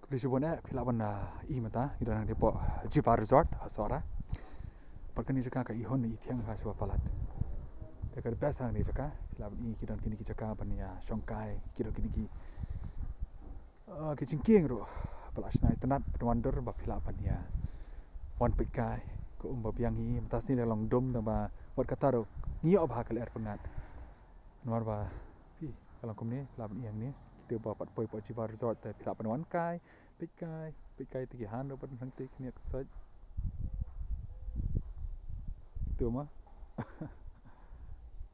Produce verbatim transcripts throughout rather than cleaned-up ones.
Khublei shibun eh, phi lah ban, ah, i mynta, ngi don hangne hapoh Jiva Resort, ha Sohra. Bad kane jaka ka i hun i thiang ha shuwa palat. Te ka best hangne jaka, phi lah ban i ki don kine ki jaka ban ïa shongkai, ki don kine ki, ah, ki jingkieng ruh. Ba la shna itynnad, ban wan dur, ba phi lah ban ïa wan peit kai, ka um ba biang hi, mynta sngi la long dum, tang ba wat kata ruh, ngi ïoh bha ka lyer pyngngad. Namar ba, phi, ka long kumne, phi lah ban i hangne. Kito ba pat poi hapoh Jiva Resort te phi lah ban wan kai, peit kai, peit kai te ki han ruh ban hangtei khyndiat ka sait. Ito ma.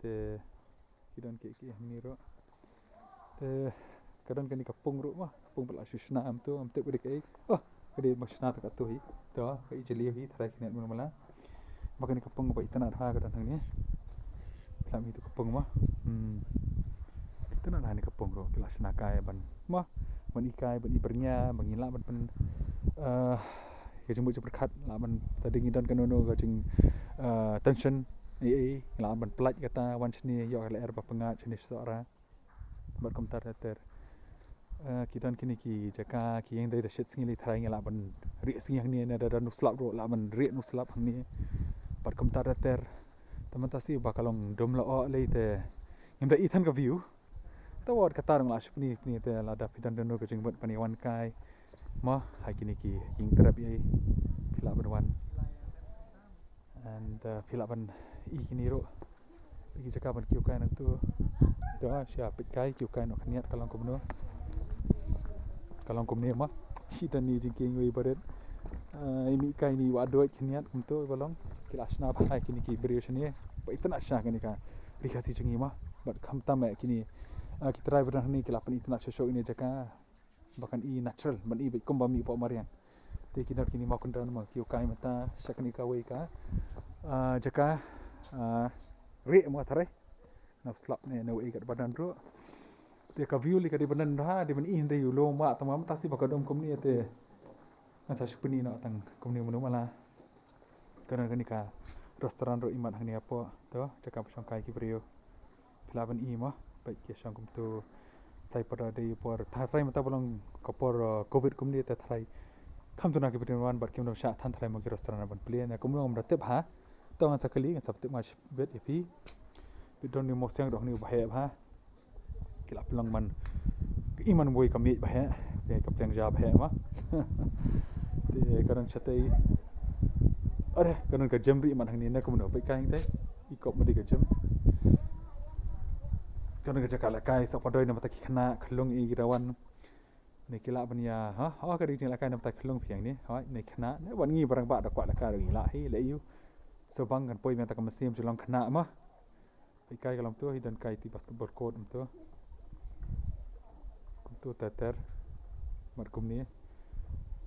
Te ki don ki, ki hangne ruh. Te ka don kane ka pung ruh ma. Pung ba la shu shna, am to, am tip ka dei kaei. Oh, ka dei ba shna ta kato hi. To, ka i jylliew hi, tharai khyndiat mano mala. Ba kane ka pung ba itynnad ha ka don hangne. Phi lah ban i to ka pung ma. Hmm. Itynnad ha kane ka pung ruh, ki la shna kai ban ma. Ban i kai, ban i byrngem, ba ngi lah ban pyn, eh, ka jingmut jingpyrkhat, lah ban, ta dei ngi don kano kano ka jing, eh, tension, ei ei, lah ban pyllait kata, wan shane, ïoh ka lyer ba pyngngad shane Sohra. Bad kumta ter ter. Eh, ki don kine ki jaka, ki ïeng dei da shit sngi, lei tharai ngi lah ban rieh sngi hangne, ne da, da nongslap ruh lah ban rieh nongslap hangne. Bad kumta ter ter. Te mynta sngi ba ka long dum la oh lei te ngim da i than ka view. Te wat kata ruh nga la shu pyni pyni te lada phi don don ka jingmut ban ïa wan kai. Ma, ha kine ki ïing trep ei, phi lah ban wan. And, uh, phi lah ban i kine ruh. Phi, ki jaka ban kiew kai nangto. To, sha peit kai, kiew kai noh khyndiat, ka long kumno. Ka long kumne ma. Shi tang ni jingkieng wei barit. Uh, i mih kai ni wah doit khyndiat kumto ba long. Ki la shna bha kine ki briew shane. Ba itynnad sha kane ka Ri Khasi jong ngi ma. Bad khamtam eh kine, uh, ki trai ba don hangne ki la pynitynnad shuh shuh ine jaka. Ba kan i natural, ban i beit kumba mih hapoh mariang. Te ki don kine mawkyndoh ma, kiew kai mynta sha kane kawei ka, ah, jaka, ah, rieh ma tharai. Nongslap ne nongwei katba don ruh. Te ka view lei ka dei ba don bha, dei ban i hynrei u lum wah tang ma, mynta sngi ba ka dum kumne te ngan sa shu pyni noh tang kumne mano mala. Ka don kane ka restaurant ruh imat hangne hapoh, to, jaka ba shongkai ki briew. Phi lah ban i ma, peit ki shong kumto. Tharai pat dei por, tharai mynta ba long ka por, uh, covid kumne te tharai. Khamtam na ki briew wan bad kim dang shah than tharai ma ki restaurant ban plie, ne kumno ngam da tip ha. To ngan sa kylli, ngan sa tip ma shibit ïa phi. Phi don ni mawsiang dong ni ba heh bha. Ki la pynlong man. Ka i man wei ka miej ba heh, te ka pliang ja ba heh ma. Te ka don shatei. Are, ka don ka gym ruh imat hangne, ne kumno peit kai te. I kop ma dei ka gym. Ka don ka jaka lehkai, sa pha doi na mata ki khynnah, khyllung i ki dawan. Ne ki lah ban ïa, ha, ha, ka dei jing lehkai na mata khyllung phi hangne. Ha, ne khynnah, ne wan ngi barang ba da kwah lehkai ruh ngi lah hi, leh ïu. So bang kan poi mynta ka mynsiem jong khynnah ma. Peit kai ka long to, hi don kai ti basketball court kumto. Kumto ter ter. Mat kumne.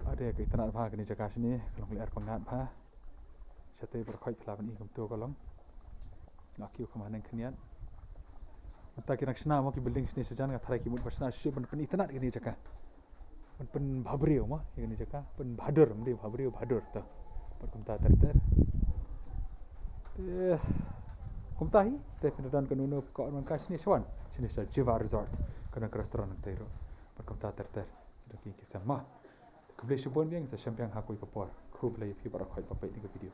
Ade ka itynnad bha kane jaka shane, ka long lyer pyngngad bha. Shatei baroh khoit phi lah ban i kumto ka long. Nga kiew kham haneng khyndiat. Mynta ki dang shna mo ki building shane shajan, nga tharai ki mut ba shna shuh ban pynitynnad kane jaka. Ban pynbhabriew mo ïa kane jaka, pynbhadur, ym dei bhabriew, bhadur to. Bad kumta ter ter. Te kumta hi, te phin da don kano kano phi kwah ban wan kai shane sha wan, shane sha Jiva Resort. Ka don ka restaurant nangta ruh. Bad kumta ter ter. Te phi ki sem mo. Te khublei shibun biang, sa shem biang ha kawei ka por. Khublei phi baroh khoit ba peit ïa ka video.